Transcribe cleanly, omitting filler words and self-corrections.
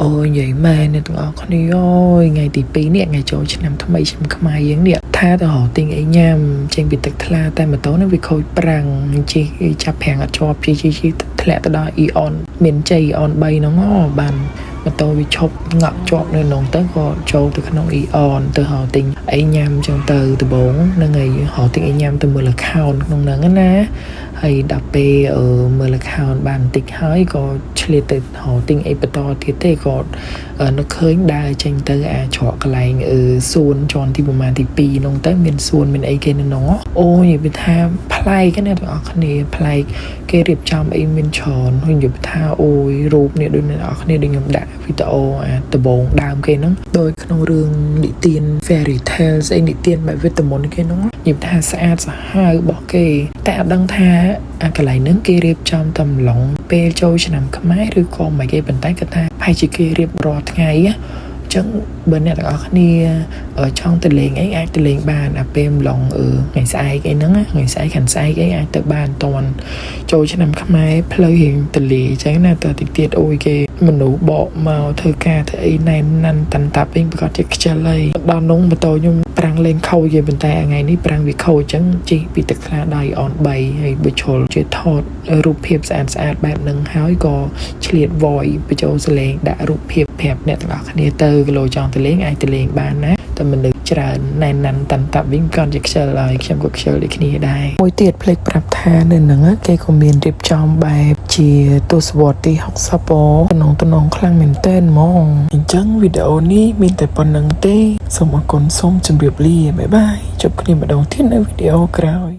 អូយនិយាយមែនអ្នកទាំងអស់គ្នាអើយថ្ងៃទី2នេះថ្ងៃចូលឆ្នាំថ្មីឆ្នាំខ្មែរយើងនេះថាទៅរកទិញអីញ៉ាំចេញពីទឹកថ្លាតែម៉ូតូនេះវាខូចប្រាំងជិះចាប់ប្រាំងអត់ជាប់ជិះជិះជិះធ្លាក់ទៅដល់ Aeon មានជ័យ Aeon 3ហ្នឹងហ៎បានម៉ូតូវាឈប់ងក់ជាប់នៅក្នុងទៅក៏ចូលទៅក្នុង Aeon ទៅរកទិញអីញ៉ាំចឹងទៅដំបងហ្នឹងហើយរកទិញអីញ៉ាំទៅមើល account ក្នុងហ្នឹងណាហើយដល់ពេលមើល account បានបន្តិចហើយក៏ឆ្លៀតទៅរកទិញអីបន្តទៀតទេក៏នឹកឃើញដើរចេញទៅអាច្រកកន្លែងសួនជាន់ទីប្រហែលទី2នោះទៅមានសួនមានអីគេនៅនោះអូនិយាយពីថាប្លែកណាស់ទាំងអស់គ្នាប្លែកគេរៀបចំអីមានច្រើនហើយនិយាយពីថាអូយរូបនេះដូចអ្នកទាំងអស់គ្នាដូចខ្ញុំដាក់វីដេអូអាដបងដើមគេហ្នឹងដោយក្នុងរឿងនិទាន fairy tale ស្អីនិទានបែបវេទមន្តគេហ្នឹងនិយាយថាស្អាតសាហាវរបស់គេតែអត់ដឹងថាអាកន្លែងហ្នឹងគេរៀបចំតែម្លងពេលចូលឆ្នាំខ្មែរឬក៏មិនគេប៉ុន្តែគាត់ថាប្រហែលជាគេរៀបរាល់ថ្ងៃណាចឹងបើអ្នកទាំងអស់គ្នាចង់ទៅលេងអីអាចទៅលេងបានអាពេលម្លងថ្ងៃស្អែកអីហ្នឹងថ្ងៃស្អែកខាងស្អែកអីអាចទៅបានតន់ចូលឆ្នាំខ្មែរផ្លូវរៀងទលាអញ្ចឹងណាតើតិចទៀតអូយគេមនុស្សបកមកធ្វើការធ្វើអីណែនណាន់តាន់តាប់វិញប្រកាសជាខ្ជិលហើយដល់នោះម៉ូតូខ្ញុំប្រាំងលេងខូចទេប៉ុន្តែថ្ងៃនេះប្រាំងវាខូចអញ្ចឹងជិះពីទឹកថ្លាដៃអន3ហើយបើឈុលជាថតរូបភាពស្អាតស្អាតបែបហ្នឹងហើយក៏ឆ្លៀត voice បញ្ចូលសលេងដាក់រូបភាពប្រាប់អ្នកទាំងអស់គ្នាទៅគីឡូចង់ទៅលេងអាចទៅលេងបានណាតែមនុស្សច្រើនណែនណាន់តាន់តាប់វិញគាត់ជាខ្ជិលហើយខ្ញុំក៏ខ្ជិលដូចគ្នាដែរមួយទៀតភ្លេចប្រាប់ថានៅហ្នឹងគេក៏មានរៀបចំបែបជាទសវត្សរ៍ទី60តំណងតំណងខ្លាំងមែនតើហ្មងអញ្ចឹងវីដេអូនេះមានតែប៉ុណ្្នឹងទេសូមអរគុណសូមជម្រាបលាបាយបាយជួបគ្នាម្ដងទៀតនៅវីដេអូក្រោយ